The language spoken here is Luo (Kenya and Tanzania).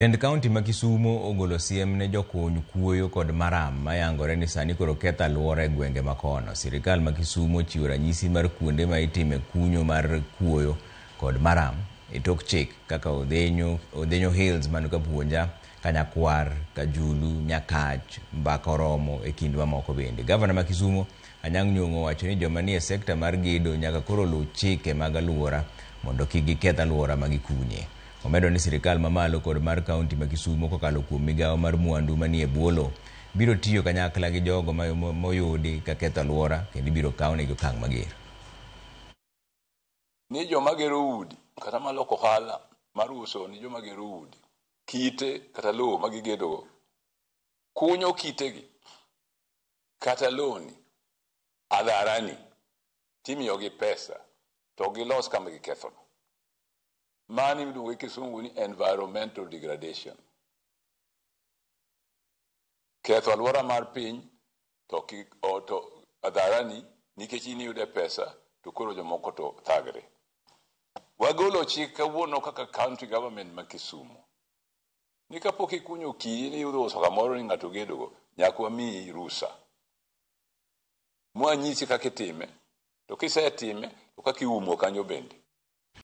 Jatend kaunti ma Kisumo ogolo siem ne jokuny kuoyo kod maram mayangore ni sani koro ketho aluora e gwenge ma kono. Sirikal ma Kisumo ochiwo ranyisi mar kuonde ma itime kunyo mar kuoyo kod maram e tok chik kaka Odhenyo Hills man Kapuonja, Kanyakwar, Kajulu, Nyakach, Mbaka Oromo e kind mamoko bende. Gavana ma Kisumo Anyang' Nyong'o owacho ni joma nie sekta mar gedo nyaka koro luw chike mag aluora mondo kik giketh aluora ma gikunye. Omedo ni sirikal mamalo kod mar kaunti ma Kisumo kokalo kuom migawo mar mwandu manie bwo lowo biro tiyo kanyakla gi jogo moyudi ka ketho aluora kendo ibiro kawnegi okang' mager. Ni joma gero udi kata maloko ohala mar uso ni joma gero udi kite kata lowo ma gigedogo kunyo kitegi kata lowoni adharani timiyogi pesa to gilos kama gikethono. Mani iluongo gi kisungu ni environmental degradation. Ketho alwora mar piny to, to adharani nikech in iyude pesa to koro jomoko to thagre. Wagolo chik kawuono kaka county government ma Kisumu ni kapok ikunyo kidi ni idhi uso kamoro ni ng'ato gedogo nyaka wamiyi rusa mwanyisi kaka itime to kisetime to kaka iumo kanyo bende.